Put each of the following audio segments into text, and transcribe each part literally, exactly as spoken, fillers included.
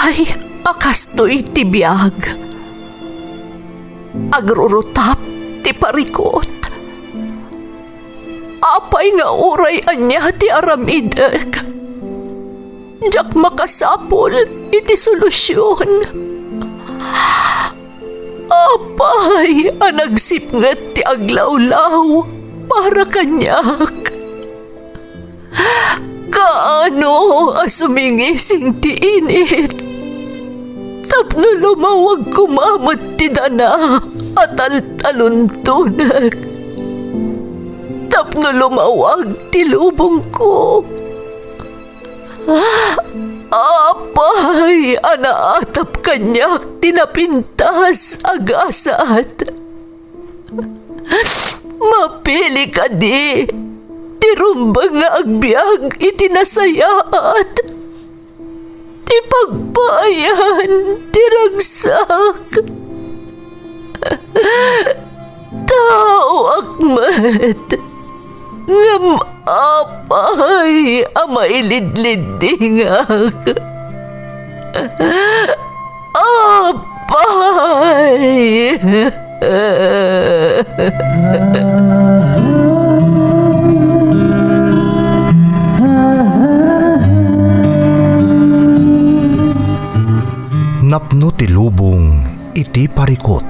Ay, a kastoy ti biag. Agrurutap ti parikut. Apay nga uray ania ti aramidek, diak makasapul iti solusion. Apay a nagsipnget ti aglawlaw para kaniak? Kaano a sumingising ti init tapno lumawag koma met ti dana a taltaluntonek, tapno lumawag ti lubongko? Apay a naatap kaniak ti napintas a gasat? Mapili kadi ti rumbeng nga agbiag iti nasayaat, ti pagpaayan ti ragsak? Taoak met, ngem apay a mailidliddingak? Apay! Napno ti lubong iti parikut.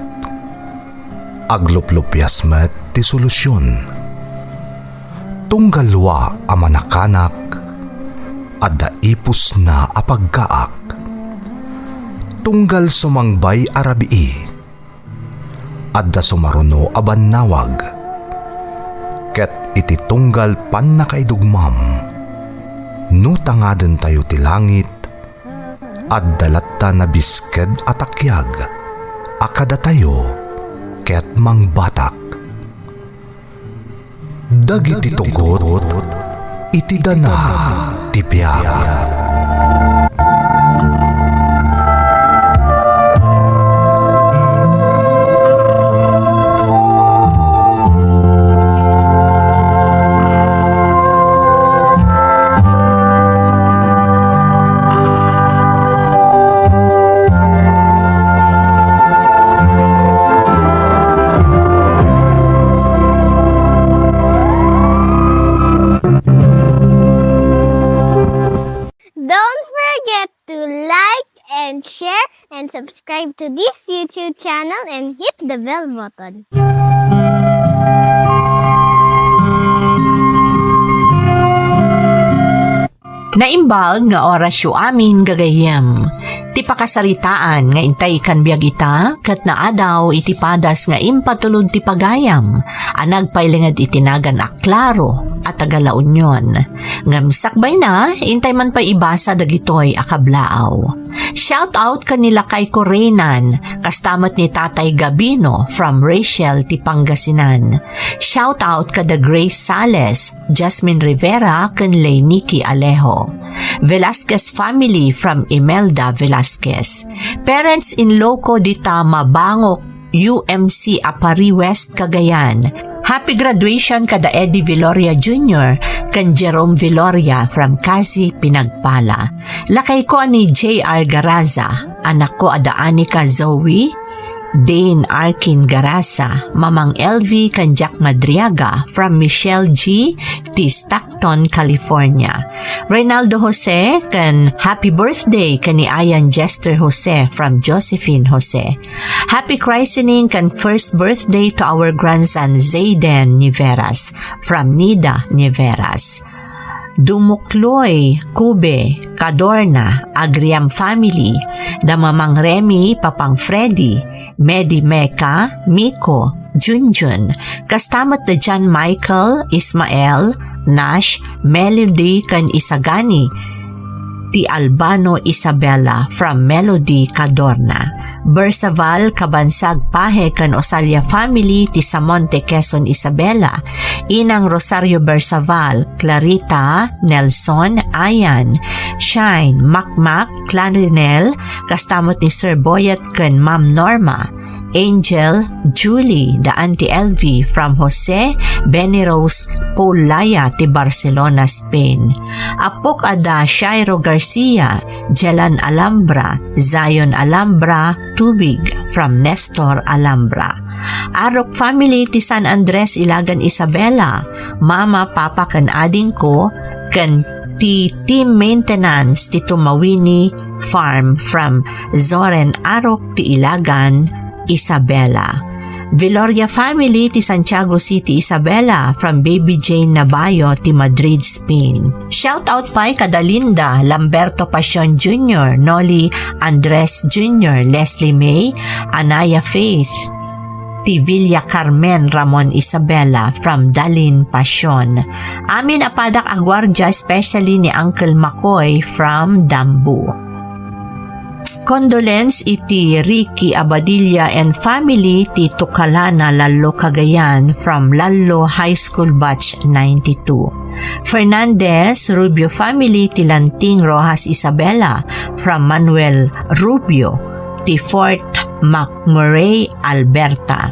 Agluplupias met ti solusion. Tunggal dua a manakanak, adda ipusna a pagkaak. Tunggal sumangbay a rabii, adda sumaruno a bannawag. Ket iti tunggal pannakaidugmam, no tangadentayo ti langit, adda latta nabisked a takiag a kadatayo ket mangbatak. Dagiti tugot iti dana ti biag. Don't forget to like and share and subscribe to this YouTube channel and hit the bell button. Naimbag nga orasyo amin, gagayyem. Ti pakasaritaan nga intay ikkan biag ita ket naadaw iti padas nga impatulod ti pagayam a nagpailinged iti nagan a Claro a taga La Union. Ngem sakbayna, intay man pay ibasa dagitoy a kablaaw. Shout out ken ni lakayko Renan, kasta met ni Tatay Gabino from Rachel ti Pangasinan. Shout out kada Grace Sales, Jasmine Rivera, ken Lay Nikki Alejo. Velasquez family from Imelda Velasquez. Parents in loco dita Mabangok, U M C Aparri West, Cagayan. Happy graduation kada Eddie Viloria Junior ken Jerome Viloria from Casi, Pinagpala. Lakayko a ni J R Garaza, anakko a da Anika Zoe, Dane Arkin Garaza, Mamang L V ken Jack Madriaga from Michelle G ti Stockton, California. Reynaldo Jose ken happy birthday ken ni Ayan Jester Jose from Josephine Jose. Happy christening ken first birthday to our grandson Zayden Niveras from Nida Niveras. Dumukloy, Kube, Cadorna, Agriam family, da Mamang Remy, Papang Freddy, Medi Meca, Miko, Junjun, kasta met da John Michael, Ismael, Nash, Melody, ken Isagani, ti Albano Isabela from Melody Cadorna. Bersaval, Kabansag Pahe ken Osalia family ti Samonte, Quezon, Isabela, Inang Rosario Bersaval, Clarita, Nelson, Ayan, Shine, Makmak, Clarinel, kasta met ni Sir Boyet ken Ma'am Norma, Angel, Julie, da Auntie Elvie from Jose, Benny Rose, Paul Laya ti Barcelona, Spain. Appok a da Shairo Garcia, Jelan Alhambra, Zion Alhambra, Tubig from Nestor Alhambra. Arok family ti San Andres, Ilagan, Isabela, mama, papa ken adingko, ken ti team maintenance ti Tumawini Farm from Zoren Arok ti Ilagan, Isabela. Veloria family ti Santiago City, Isabela from Baby Jane Nabayo ti Madrid, Spain. Shout out pay kada Linda, Lamberto Pasion Junior, Noli Andres Junior, Leslie May, Anaya Faith, ti Villa Carmen Ramon Isabela from Dalin Pasion. Amin a padak a guardia, especially ni Uncle Makoy from Dambu. Condolence iti Ricky Abadilla and family ti Tukalana, Lallo, Cagayan from Lallo High School Batch ninety-two. Fernandez Rubio family ti Lanting, Roxas, Isabela from Manuel Rubio ti Fort McMurray, Alberta.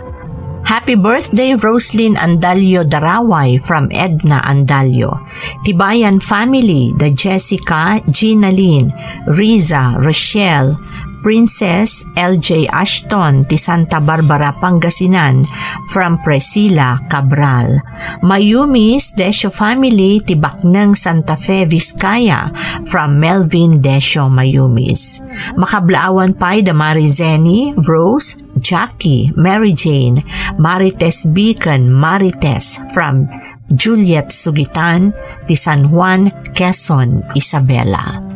Happy birthday, Roslyn Andalio Daraway from Edna Andalio. Tibayan family, da Jessica, Gina Lynn, Riza, Rochelle, Princess L J Ashton ti Santa Barbara, Pangasinan from Priscilla Cabral. Mayumis Desio family ti Bakneng, Santa Fe, Vizcaya from Melvin Desio Mayumis. Makablaawan pay da Mari Zenny, Rose, Jackie, Mary Jane, Marites Beacon, Marites from Juliet Sugitan ti San Juan, Quezon, Isabela.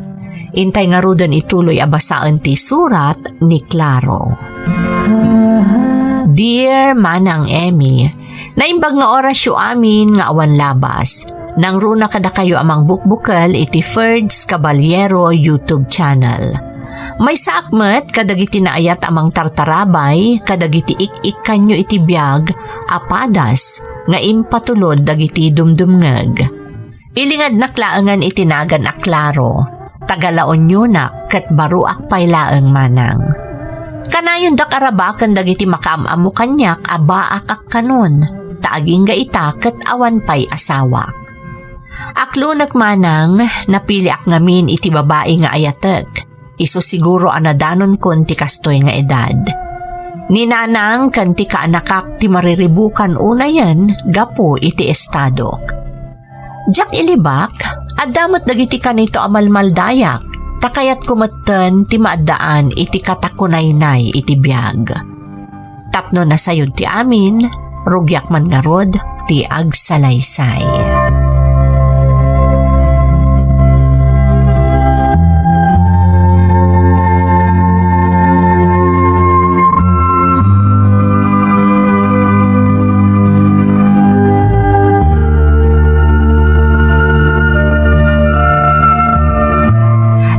Intay ngaruden ituloy a basaen ti surat ni Claro. Dear Manang Emmy, naimbag nga orasyo amin nga awan labas. Nangruna kadakayo a mangbukbukel iti Ferds Caballero YouTube channel. Maysaak met kadagiti naayat a mangtartarabay kadagiti ik-ikkanyo iti biag a padas nga impatulod dagiti dumdumngeg. Ilingadnak laengen iti nagan a Claro, taga La Uniona ket baruak pay laeng, manang. Kanayondak a rabaken dagiti makaam-ammo kaniak a baakak kanon, ta agingga ita ket awan pay asawak. Aklonek, manang, napiliak ngamin iti babai nga ayatek. Isu siguro a nadanon kon ti kastoy nga edad. Ni nanang ken ti kaanakak ti mariribukan unayen gapu iti estadok. Diak ilibak, adda met dagiti kanito a malmaldayak, ta kayatko metten ti maaddaan iti katakunaynay iti biag. Tapno nasayod ti amin, rugiak man ngarud ti agsalaysay.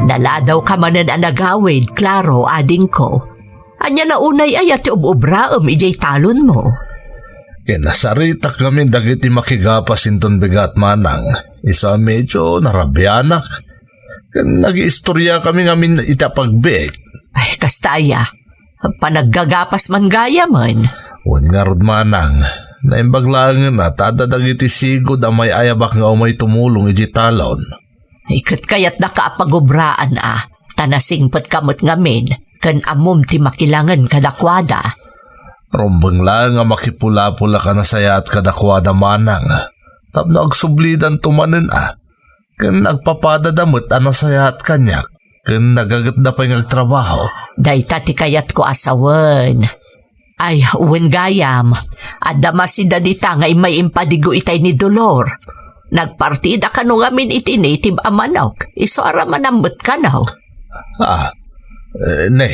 Naladawka manen a nagawid, Claro, adingko. Ania la unay aya ti ub-ubraem idiay talonmo? Kinasaritak ngamin dagiti makigapas inton bigat, manang. Isu a medyo narabianak. Ken nagiistoriakami ngamin iti apagbiit. Ay, kasta aya. Panaggagapas man gayamen. Wen ngarud, manang. Naimbag laengen a ta adda dagiti sigud a may-ayabak nga umay tumulong idiay talon. Ay, ket kayatdaka a pagubraan a, ta nasingpetka met ngamin, ken ammom ti makilangen kadakuada. Rumbeng laeng a makipulapulak a nasayaat kadakuada, manang, tapno agsublidanto manen a, ken agpapadada met a nasayaat kaniak, ken nagagetda pay nga agtrabaho. Dayta ti kayatko a sawen. Ay, wen gayam, adda masida dita nga immay impadigo itay ni Dolor. Nagpartida kano ngamin iti native a manok, isu a ramanam met kano. Ah, eh, ne,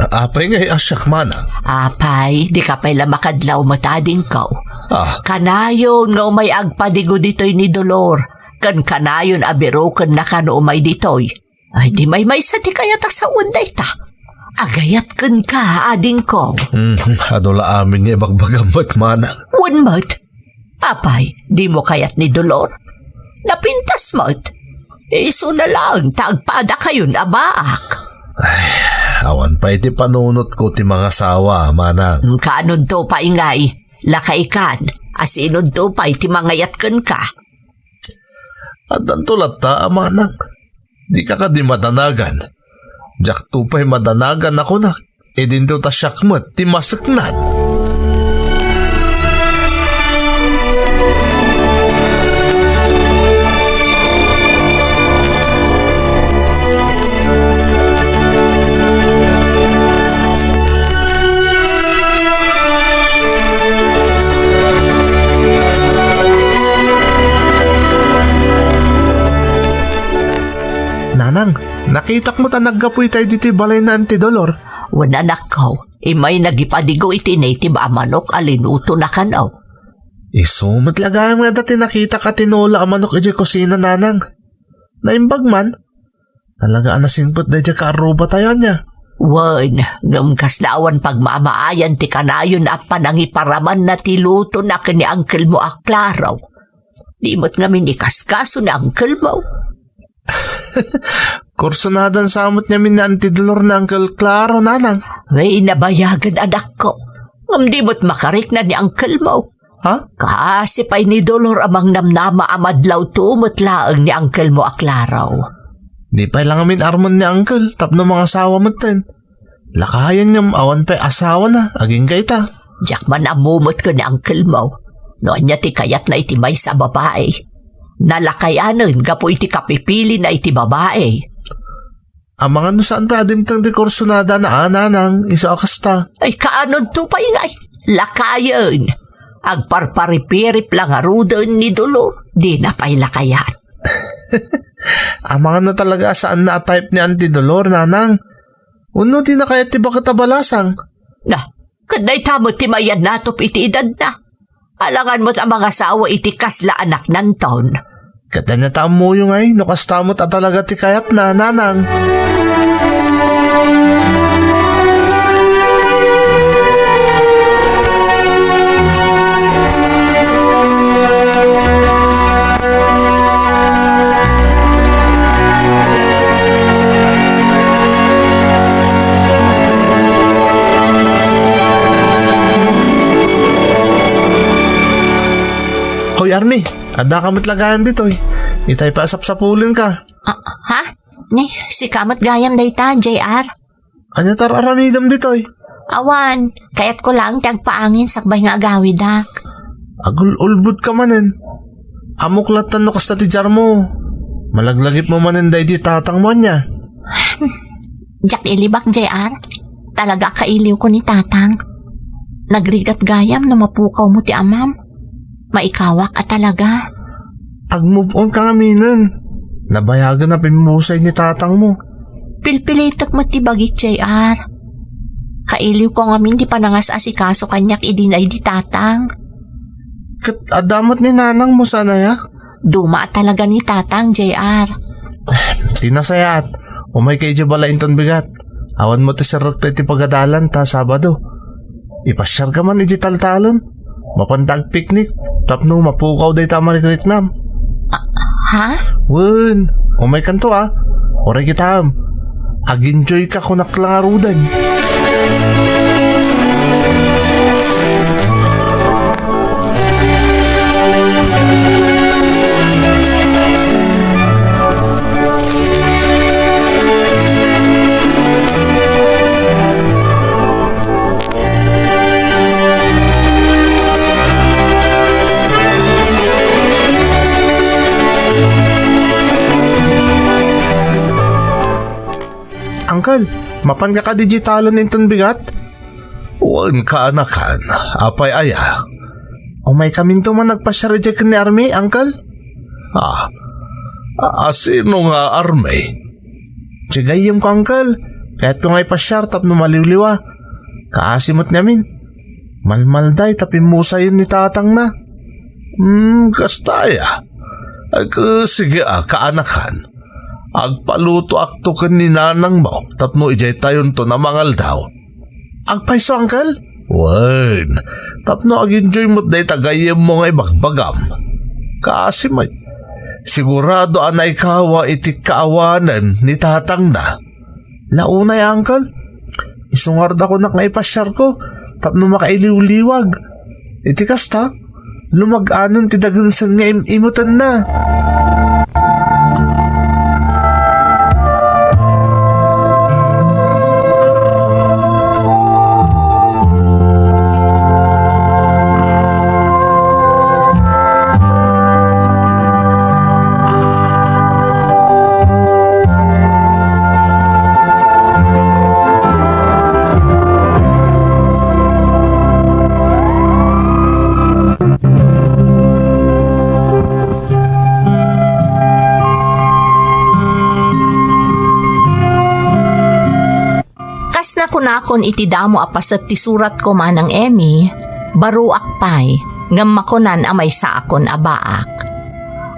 apay ngay a siak, manang? Apay, dika pay la makadlaw met, adingko. Ah. Kanayon nga umay agpadigo ditoy ni Dolor, ken kanayon a birokenna kano umay ditoy. Ay, di maymaysa ti kayat a sawen dayta. Agayat kenka, adingko. Hmm, adu la amin nga ibagbagam met, manang. Wen met. Apay, dimo kayat ni Dolor? Napintas met. Isuna laeng ta agpadakayon a baak. Ay, Awan pay ti panunotko ti mangasawa, manang. Kaanonto pay ngay? Lakaykan, asinonto pay ti mangayat kenka? Addanto latta a manang. Dika kadi madanagan. Diakto pay madanagan a kunak. Idinto ta siak met ti maseknan. Nanang, nakitak met a naggapu itay ditoy balay ni Auntie Dolor. Wen, anakko, immay nagipadigo iti native a manok a linutona kano. Isu met la gayam nga adda ti nakitak a tinola a manok idiay kusina, nanang. Naimbag man. Talaga a nasingpet daydiay kaarrubatayo, ania? Wen, ngem kasla awan pagmamaayan ti kanayon a panangiparamanna ti lutona ken ni angkelmo a Claro. Di met ngamin ikaskaso ni angkelmo. Kursonadan sa met ngamin ni Auntie Dolor ni Angkel Claro, nanang. Wen, nabayagen, anakko. Ngem di met makarikna ni angkelmo. Ha? Kaasi pay ni Dolor a mangnamnama a madlawto met laeng ni angkelmo a Claro. Di pay la ngamin armen ni angkel tapno mangasawa metten. Lakayen ngem awan pay asawana agingga ita. Diak man ammo met ken ni angkelmo no ania ti kayatna iti maysa a babai. Nalakayanen gapu iti kapipilina iti babai. Amangan no saan pay a dimteng ti kursonadana a, nanang, isu a kasta. Ay, kaanonto pay ngay? Lakayen. Agparparipirip la ngaruden ni Dolor. Dina pay lakayan. Amangan no talaga a saanna a type ni Auntie Dolor, nanang. Wenno dina kayat ti baket a balasang? Na, ket dayta met ti mayan natop iti edadna. Alangan met a mangasawa iti kasla anaknanton. Ket ania ta ammoyo ngay no kasta met a talaga ti kayatna, nanang? Hoy, Army, addaka met la gayam ditoy. Itay pay a sapsapulenka. Ah, ha? Ni, sika met gayam dayta, J R? Ania ti ar-aramidem ditoy? Awan, kayatko laeng ti agpaangin sakbay nga agawidak. Agul-ulbodka manen. Ammok latta no kasta ti diarmo. Malaglagipmo manen daydi tatangmo, ania? Diak ilibak, J R. Talaga a kailiwko ni tatang. Nagrigat gayam no mapukawmo ti amam. Maikawak a talaga. Ag-move on ka ngaminen. Nabayagen a pimmusay ni tatangmo. Pilpilitek met ti bagik, J R. Kailiwko ngamin ti panangas-asikaso kaniak idi nay di tatang. Ket adda met ni nanangmo, saan aya? Duma a talaga ni tatang, J R. Ti nasayaat, umayka idiay balay inton bigat. Awan met ti serrekta iti pagadalan ta Sabado. Ipasiarka man idiay taltalon. Mapanta agpiknik tapno mapukaw dayta a marikriknam. Ah, ha? Wen, umaykanto a. Uray kitaem. Ag-enjoyka, kunak la ngaruden. Uncle, mapanka kadi diay talon inton bigat? Wen, kaanakan. Apay aya? Umaykaminto man agpasiar idiay ken ni Army, Uncle? Ah, a-, asino nga Army? Diay gayyemko, Uncle. Kayatko nga ipasiar tapno maliwliwa. Kaasi met ngamin. Malmalday ta pimmusayen ni tatangna. Hmm, kasta aya. Ag-, sige a, kaanakan. Agpalutoakto ken ni nanangmo tapno idiay tayonton a mangaldaw. Agpayso, Uncle? Wen, tapno ag-enjoy met dayta gayyemmo nga ibagbagam. Kaasi met, sigurado a naikawa iti kaawanen ni tatangna. La unay, Uncle? Isu ngarud a kunak nga ipasiarko tapno makailiwliwag. Iti kasta, lumag-anen ti dagensen nga im-imutenna. Kas nakunakon iti damo a paset ti suratko, Manang Emmy, baruak pay, ngem makunan a maysaakon a baak.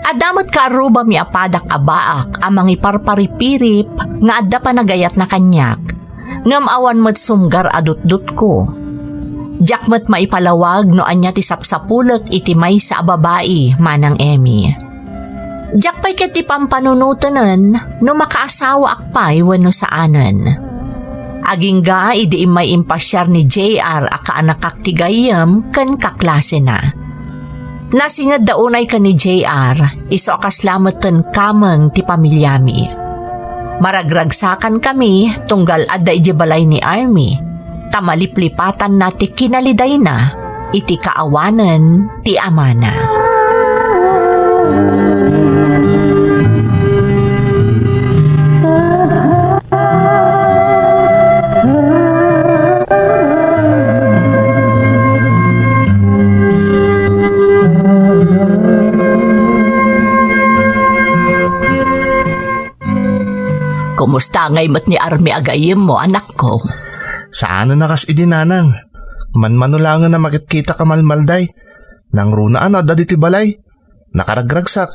Adda met kaarrubami a padak a baak a mangiparparipirip nga adda panagayatna kaniak, ngem awan met sumgar a dutdotko. Diak met maipalawag no ania ti sapsapulek iti maysa a babai, Manang Emmy. Diak pay ketdi pampanunotenen no makaasawaak pay wenno saanen. Agingga idi immay impasiar ni J R a kaanakak ti gayyem ken kaklasena. Nasingedda unay ken ni J R, isu a kasla metten kameng ti pamiliami. Maragragsakankami tunggal adda idiay balay ni Army, ta maliplipatanna ti kinalidayna iti kaawanen ti amana. Kumusta ngay met ni Army a gayyemmo, anakko? Saanen a kas idi, nanang. Manmano laengen a makitkitak a malmalday. Nangruna a no adda ditoy balay. Nakaragragsak.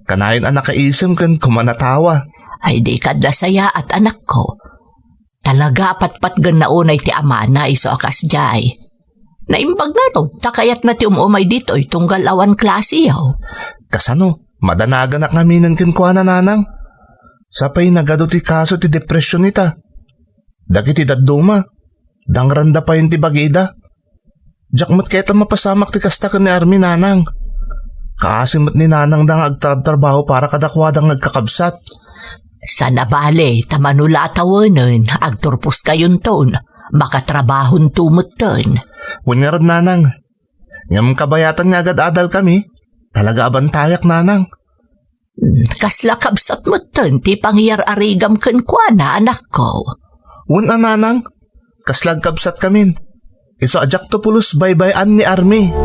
Kanayon a nakaisem ken kumanatawa. Ay, dika adda sayaat, anakko. Talaga a patpatgenna unay ti amana isu a kasdiay. Naimbag ngarud ta kayatna ti um-umay ditoy tunggal awan klasiyo. Kasano? Madanaganak ngaminen kenkuana, nanang. Sapay nagadu ti kaso ti depression ita. Dagiti dadduma, dangranda payen ti bagida. Diak met kayat a mapasamak ti kasta ken ni Army, nanang. Kaasi met ni nanangda nga agtrabtrabaho para kadakuada nga agkakabsat. Saan a bale, ta mano la a tawenen, agturposkayonton, makatrabahonto metten. Wen ngarud, nanang. Ngem kabayatan nga agad-adalkami, talaga a bantayak, nanang. Hmm, kasla kabsat metten ti pangyar-arigam kenkuana, anakko. Wen a, nanang, kasla agkabsatkamin. Isu a diakto pulos baybay-an ni Army.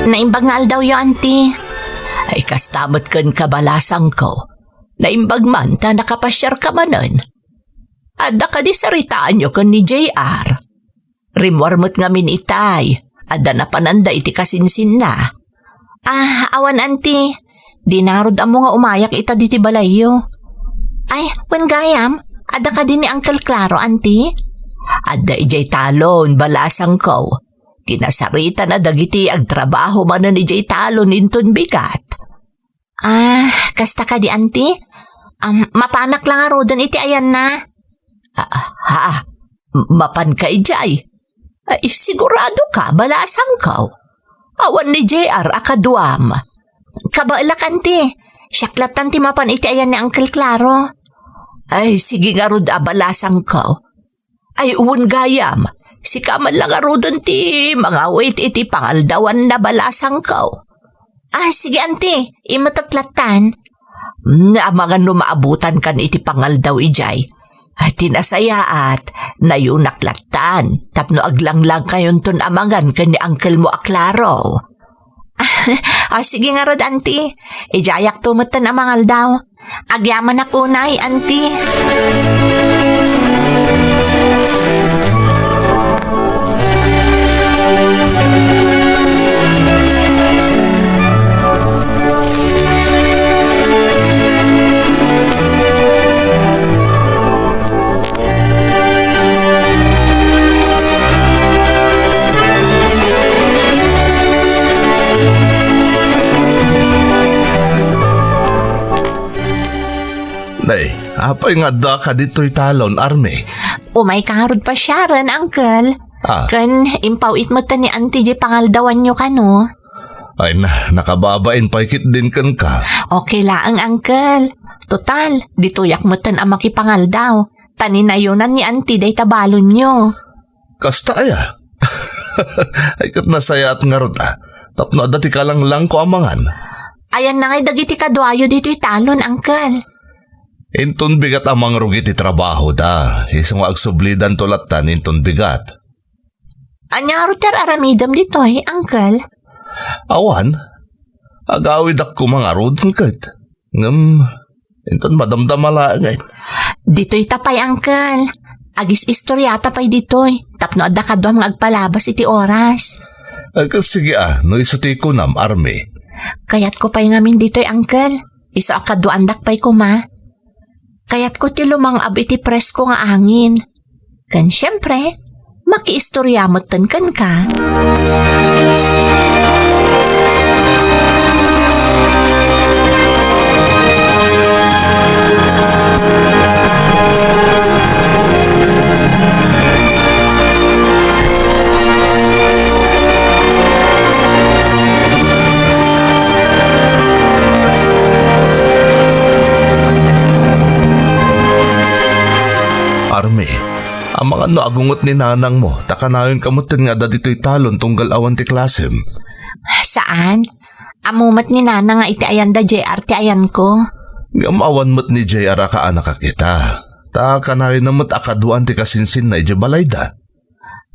Naimbag nga aldawyo, Auntie. Ay, kasta met kenka, balasangko. Naimbag man ta nakapasiarka manen. Adda kadi saritaanyo ken ni J R? Rimmuar met ngamin itay, adda napananda iti kasinsinna. Ah, awan, Auntie. Di ngarud ammo nga umayak ita diti balayyo. Ay, wen gayam, adda kadi ni Uncle Claro, Auntie? Adda idiay talon, balasangko. Kinasaritana dagiti agtrabaho manen idiay talon inton bigat. Ah, kasta kadi, Auntie? Am, mapanak la ngaruden iti ayanna? Ah, ha? Mapanka idiay? Ay, sigurado ka, balasangko. Awan ni J R a kaduam. Kabaelak, Auntie. Siak lattan ti mapan iti ayan ni Uncle Claro. Ay, sige ngarud a, balasangko. Ay, wen gayam, sika man la ngaruden ti mangawit iti pangaldawanna, balasangko. Ah, sige, Auntie, immetek lattan. Mm, amangan no maabutankan iti pangaldaw idiay. Ah, ti nasayaat, nayunak lattan, tapno aglanglangkayonton amangan ken ni uncle mo a Claro. Ah, sige ngarud, Auntie. Idiayakto metten a mangaldaw. Agyamanak unay, Auntie. Nay, apay nga adda ka ditoy talon, Army? Umay ka ngarud pasiaren, Uncle. Ah. Ken impaw-it met ni Auntie diay pangaldawanyo kano. Ay na, nakababain pay ketdin kenka. Okay laeng, Uncle. Total, ditoyak metten a makipangaldaw. Ta ninayonan ni Auntie dayta balonyo. Kasta aya? Ay, ket nasayaat ngarud, ah. Tapno adda ti kalanglangko a mangan. Ayanna ngay dagiti kaduayo ditoy talon, Uncle? Inton bigat a mangrugi ti trabahoda, isu nga agsublidanto lattan inton bigat. Ania ngarud ti ar-aramidem ditoy, Uncle? Awan, agawidak koma ngarud ket. Ngem, inton madamdama laeng, ay. Ditoy ta pay, Uncle. Agis-istoriata pay ditoy, tapno adda kaduam nga agpalabas iti oras. Ay, ket sige, ah, no isu ti kunam, Army. Kayatko pay ngamin ditoy, Uncle. Isu a kaduaandak pay koma. Kayatko ti lumang-ab iti presko nga angin. Ken siempre, makiistoria metten kenka. Army, amangan no agungot ni nanangmo, ta kanayon ka metten nga adda ditoy talon tunggal awan ti klasem. Saan? Ammo met ni Nana nga iti ayanda J R ti ayanko. Ngem awan met ni J R a kaanak a kita. Ta kanayon met a kaduaan ti kasinsinna idiay balayda.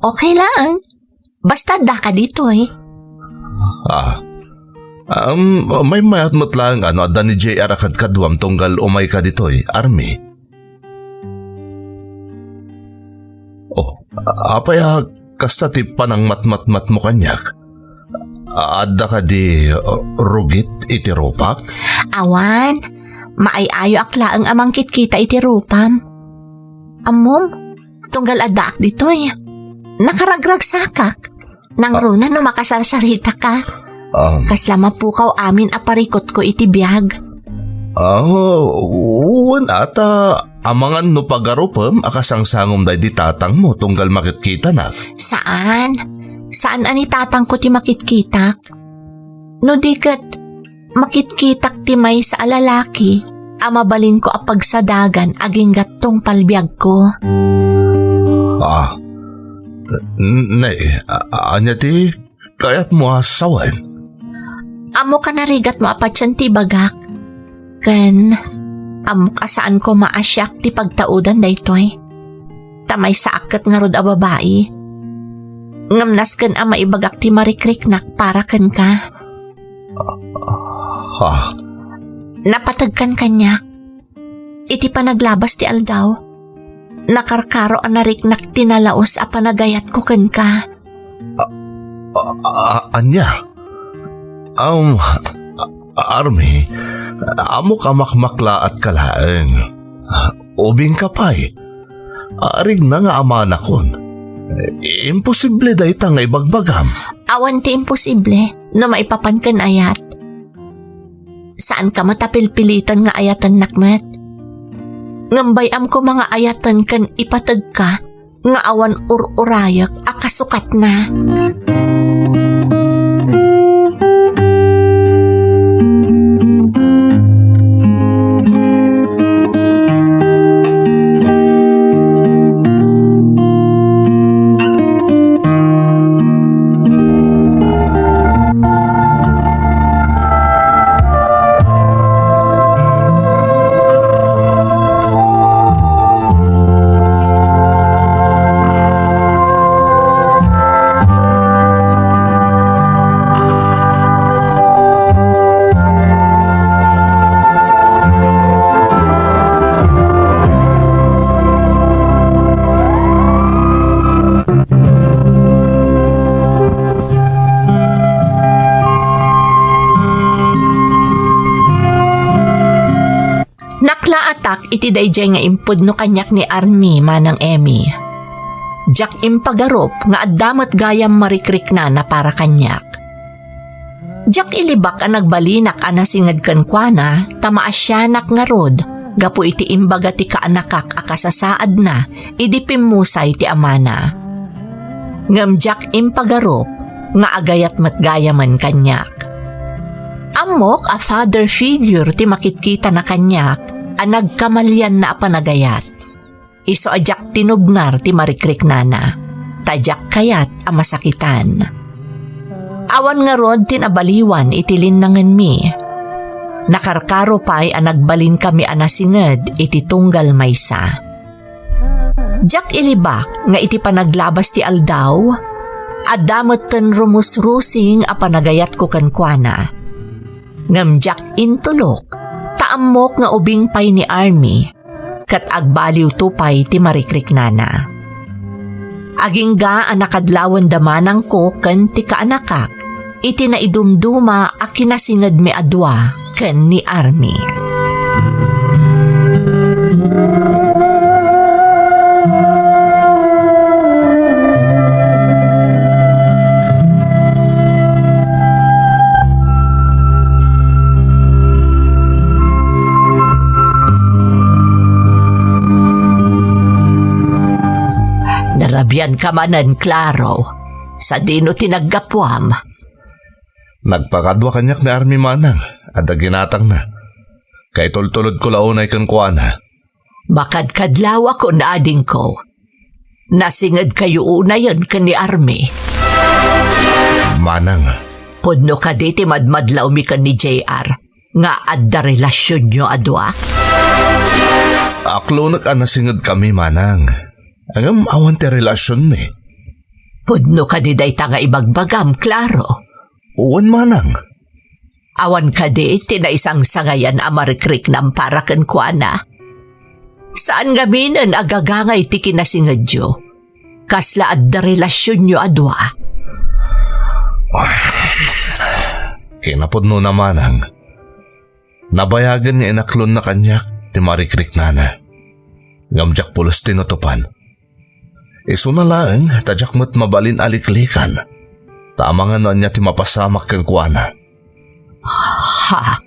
Okay laeng. Basta adda ka ditoy. Ah. Um, maymayat met laeng no adda ni J R a kadkaduam tunggal umay ka ditoy, Army. Oh, a-, apay a kasta ti panangmatmatmatmo kaniak? A-, adda kadi, uh, rugit iti rupak? Awan, maay-ayoak laeng a mangkitkita iti rupam. Ammom, tunggal addaak ditoy, nakaragragsakak. Nangruna no makasarsaritaka. Um. Kasla mapukaw amin a parikutko iti biag. Ah, wen ata, amangan no pagarupem a kasangsangom daydi tatangmo tunggal makitkitanak. Saan? Saan a ni tatangko ti makitkitak? No di ket, makitkitak ti maysa a lalaki a mabalinko a pagsadagan agingga tungpal biagko. Ah, n-, nay, a-, ania ti kayatmo a sawen? Ammok a narigatmo a patien ti ibagak. Ken, ammok a saan koma a siak ti pagtaudan daytoy. Ta maysaak ket ngarud a babai. Ngem nasken a maibagak ti marikriknak para kenka. Ah. Napategkan kaniak. Iti panaglabas ti aldaw, nakarkaro a nariknak ti nalaus a panagayatko kenka. A-, a-, a-, ania? Um, a-, Army, ammok a makmaklaatka laeng. Ubingka pay. Arigna nga amanakon. Imposible dayta nga ibagbagam. Awan ti imposible no maipapan ken ayat. Saanka met a pilpilitan nga ayatennak met. Ngem bay-am koma nga ayaten ken ipategka nga awan ur-urayek a kasukatna. Naklaatak iti daydiay nga impudno kaniak ni Army, Manang Emmy. Diak impagarup nga adda met gayam marikriknana para kaniak. Diak ilibak a nagbalinak a nasinged kenkuana ta maasianak ngarud gapu iti imbaga ti kaanakak a kasasaadna idi pimmusay ti amana. Ngem diak impagarup nga agayat met gayamen kaniak. Ammok a father figure ti makitkitana kaniak a nagkamalianna a panagayat. Isu a diak tinubngar ti marikriknana, ta diak kayat a masakitan. Awan ngarud ti nabaliwan iti linnangenmi. Nakarkaro pay a nagbalinkami a nasinged iti tunggal maysa. Diak ilibak nga iti panaglabas ti aldaw, adda metten rumusrusing a panagayatko kenkuana. Ngem diak intulok, ta ammok nga ubing pay ni Army, ket agbaliwto pay ti marikriknana. Agingga a nakadlawenda manangko ken ti kaanakak iti naidumduma a kinasingedmi a dua ken ni Army. Narabian ka manen, Claro. Sadino ti naggapuam? Nagpakadua kaniak ni Army, manang, adda ginatangna. Kaitultulodko la unay kenkuana. Makadkadlawakon, adingko. Nasingedkayo unayen ken ni Army. Manang. Pudno kadi ti madmadlawmi ken ni J R nga adda relasionyo a dua? Aklonek a nasingedkami, manang. Ngem awan ti relasionmi. Pudno kadi dayta nga ibagbagam, Claro? Wen, manang. Awan kadi ti naisangsangayan a marikriknam para kenkuana? Saan ngaminen a gagangay ti kinasingedyo? Kasla adda relasionyo a dua? Kinapudnona, manang. Nabayagen nga inaklonna kaniak ti marikriknana. Ngem diak pulos tinutopan. Isuna laeng ta diak met mabalin a liklikan, ta amangan no ania ti mapasamak kenkuana. Ha?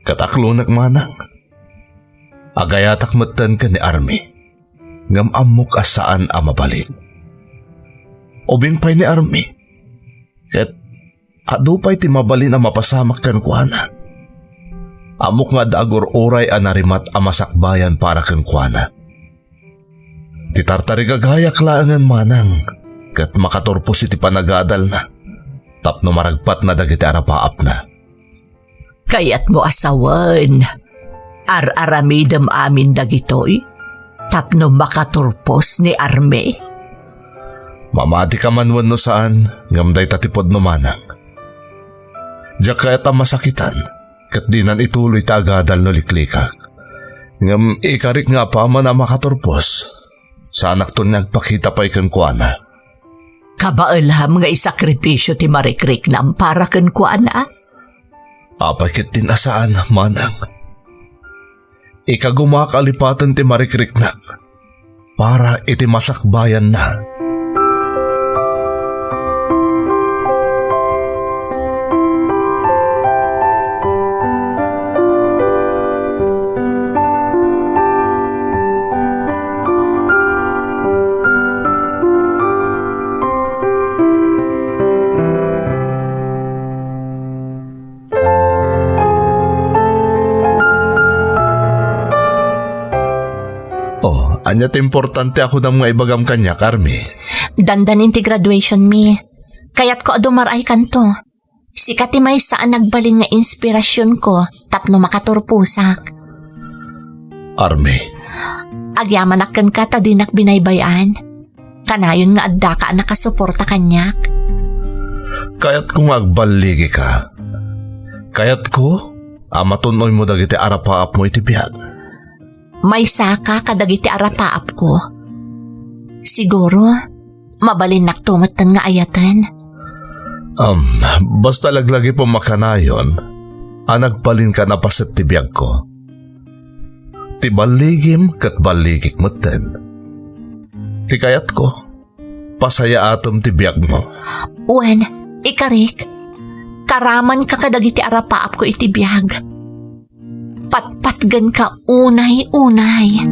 Ket aklonek, manang. Agayatak metten ken ni Army, ngem ammok a saan a mabalin. Ubing pay ni Army, ket adu pay ti mabalin a mapasamak kenkuana. Ammok nga adda agur-uray a narimat a masakbayan para kenkuana. Ti tartarigagayak laengen, manang, ket makaturpos iti panagadalna tapno maragpatna dagiti arapaapna. Kayatmo a sawen, ar-aramidem amin dagitoy tapno makaturpos ni Army? Mamati ka man wenno saan, ngem dayta ti pudno, manang. Diak kayat a masakitan, ket dinan ituloy ti agadal no liklikak. Ngem ikarik nga apaman a makaturpos, saanakton nga agpakita pay kenkuana. Kabaelam nga isakripisio ti marikriknam para kenkuana? Apay ket din a saan, manang. Ikagumaak a lipaten ti marikriknak para iti masakbayanna. Oh, ania ti importante a kunam nga ibagam kaniak, Army? Dandanin ti graduation mi. Kayatko a dumar-aykanto. Sika ti maysa a nagbalin nga inspirasionko tapno makaturposak. Army. Agyamanak kenka ta dinak binaybay-an. Kanayon nga addaka a nakasuporta kaniak. Kayatko nga agballigika. Kayatko a matun-oymo dagiti arapaapmo iti biag. Maysaka kadagiti arapaapko. Siguro, mabalinnakto metten nga ayaten. Um, basta laglagipem a kanayon a nagbalinka a paset ti biagko. Ti balligim ket balligik metten. Ti kayatko, pasayaatem ti biagmo. Wen, ikarik, karamanka kadagiti arapaapko iti biag. Patpatgenka unay-unay.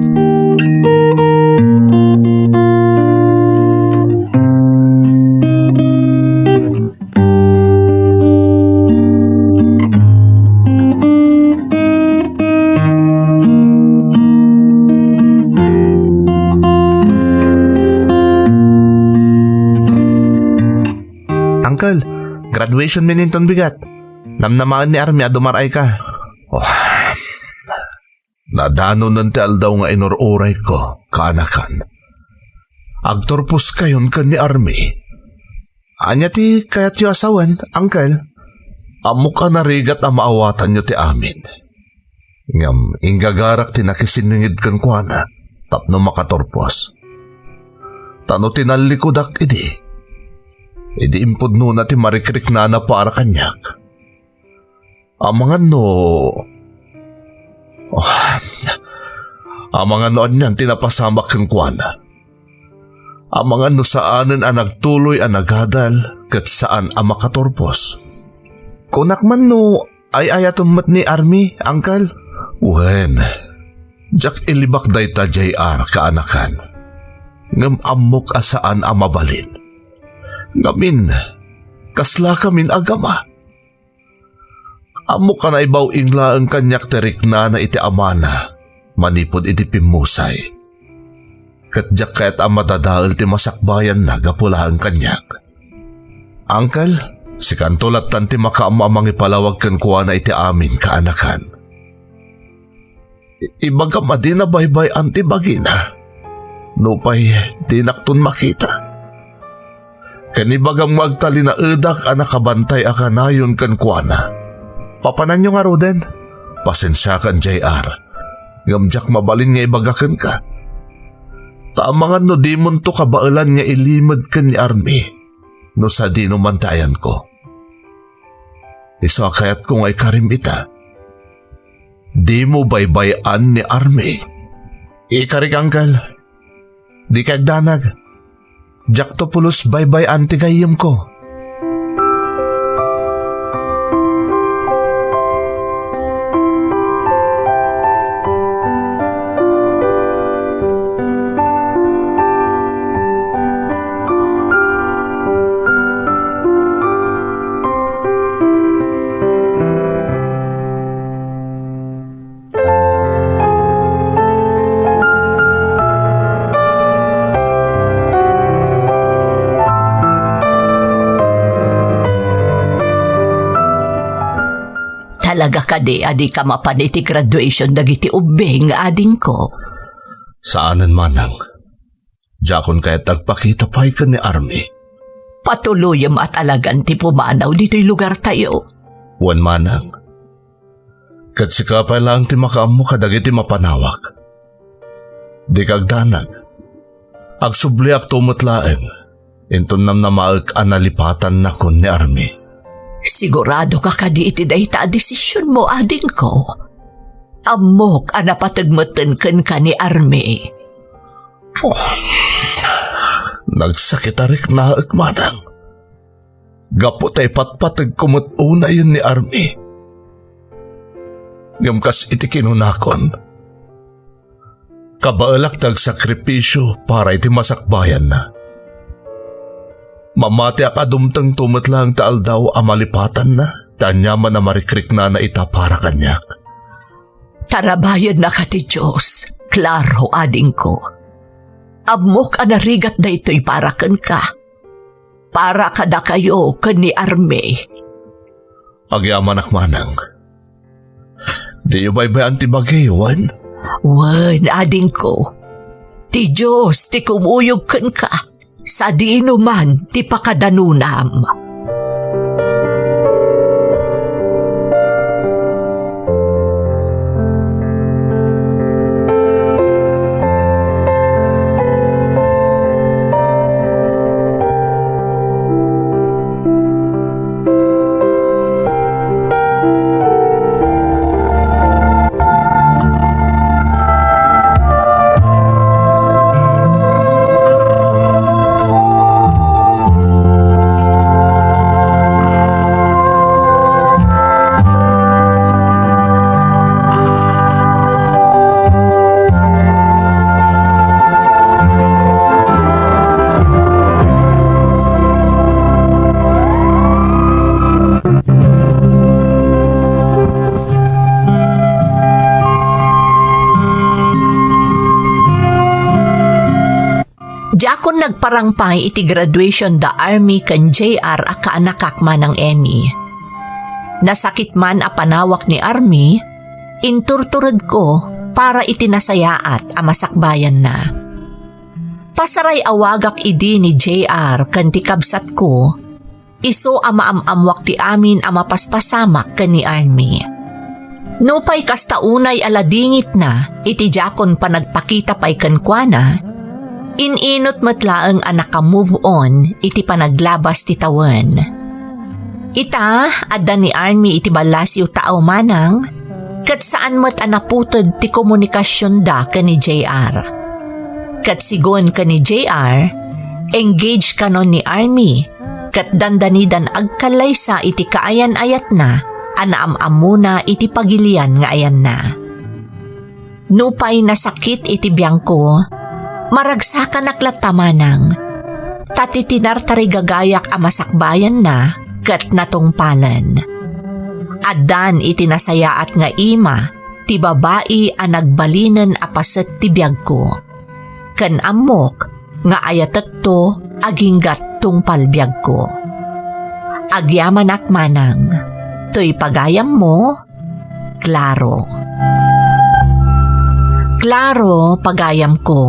Uncle, graduation mi inton bigat. Namnamaen ni Army a dumar-ay ka. Oh, nadanonen ti aldaw nga inur-urayko, kaanakan. Agturposkayon ken ni Army. Ania ti kayatyo a sawen, Uncle? Ammok a narigat a maawatanyo ti amin. Ngem inggagarak ti nakisinninged kenkuana tapno makaturpos. Ta no tinallikudak idi, idi impudnona ti marikriknana para kaniak. Amangan no, oh, amangan no anian ti napasamak kenkuana. Amangan no saanen a nagtuloy a nagadal ket saan a makaturpos. Kunak man no ay-ayatem met ni Army, Uncle? Wen, diak ilibak dayta, J R, kaanakan. Ngem ammok a saan a mabalin. Ngamin, kaslakamin a gama. Ammok a naibaw-ing laeng kaniak ti riknana iti amana manipud iti pimmusay. Ket diak kayat a madadael ti masakbayanna gapu laeng kaniak. Uncle, sikanto lattan ti makaammo a mangipalawag kenkuana iti amin, kaanakan. I-, ibagam a dina baybay-an ti bagina. Nupay dinakton makita. Ken ibagam nga agtalinaedak a nakabantay a kanayon kenkuana. Papananyo ngaruden? Pasensiakan, J R. Ngem diak mabalin nga ibaga kenka. Ta amangan no dimonto kabaelan nga ilimed ken ni Army no sadino man ti ayanko. Isu a kayatko nga ikarim ita. Dimo baybay-an ni Army. Ikarik, Uncle. Dika agdanag. Diakto pulos baybay-an ti gayyemko. Talaga kadi a dika mapan iti graduation dagiti ubbing, adingko? Saanen, manang. Diakon kayat agpakita pay ken ni Army. Patuloyem a talagan ti pumanaw ditoy lugartayo. Wen, manang. Ket sika pay laeng ti makaammo kadagiti mapanawak. Dika agdanag. Agsubliakto met laeng. Inton namnamaek a nalipatannakon ni Army. Siguradoka kadi iti dayta a desisionmo, adingko? Ammok a napateg metten kenka ni Army. Oh, nagsakit a riknaek, manang. Gapu ta ipatpategko met unayen ni Army. Ngem kas iti kinunakon, kabaelak ti agsakripisio para iti masakbayanna. Mamatiak a dumtengto met laeng ti aldaw a malipatanna ti aniaman a marikriknana ita para kaniak. Tarabayennaka ti Dios, klaro, adingko. Ammok a narigat daytoy para kenka. Para kadakayo ken ni Army. Agyamanak, manang. Diyo baybay-an ti bagiyo, wen? Wen, adingko. Ti Dios ti kumuyog kenka. Sadino man ti pakadanonam. Diakon nagparang pay iti graduation da Army ken J R a kaanakak manang Emmy. Nasakit man a panawak ni Army, inturturedko para iti nasayaat a masakbayanna. Pasaray-awagak idi ni J R ken ti kabsatko, isu a maam-ammoak ti amin a mapaspasamak ken ni Army. Nupay kasta unay a ladingitna iti diakon panagpakita pay kenkuana, in-inut met laeng a naka-move on iti panaglabas ti tawen. Ita, adda ni Army iti ballasiw taaw manang, ket saan met a naputed ti komunikasionda ken ni J R. Ket sigun ken ni J R, engaged kanon ni Army, ket dandanidan agkallaysa iti kaayan-ayatna a naam-ammona iti pagilian nga ayanna. Nupay nasakit iti biangko, maragsakanak latta manang, ta ti tinartarigagayak a masakbayanna ket natungpalen. Addan iti nasayaat nga ima ti babai a nagbalinen a paset ti biagko. Ken ammok nga ayatekto aginggat tungpal biagko. Agyamanak manang, toy pagayammo, Claro. Claro, pagayamko,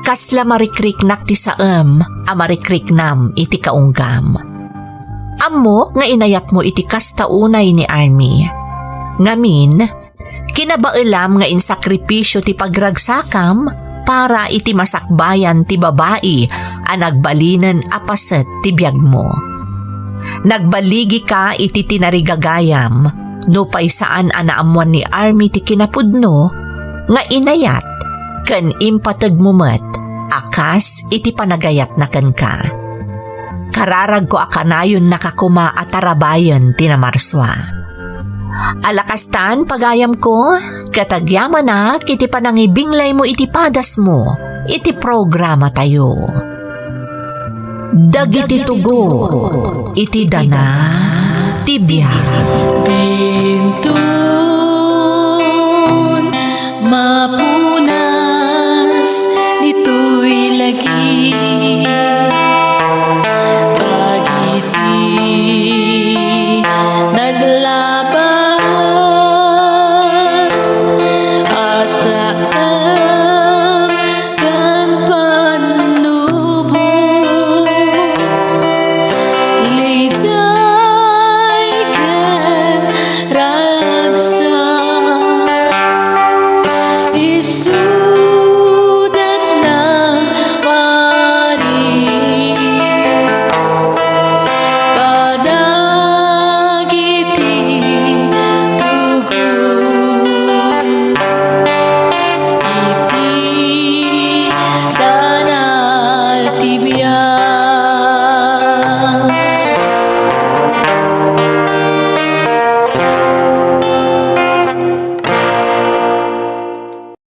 kasla marikriknak ti saem a marikriknam iti kaunggam. Ammok nga inayatmo iti kasta unay ni Army. Ngamin, kinabaelam nga insakripisio ti pagragsakam para iti masakbayan ti babai a nagbalinen a paset ti biagmo. Nagballigika iti tinarigagayam, nupay saan a naammuan ni Army ti kinapudno nga inayat ken impategmo met a kas iti panagayatna kenka. Kararagko a kanayonnaka koma a tarabayen ti namarsua. Alakastan, pagayamko, ket agyamanak iti panangibinglaymo iti padasmo iti programatayo. Dagiti tugo iti dana ti biag. Dintun mapunas ditoy lagi.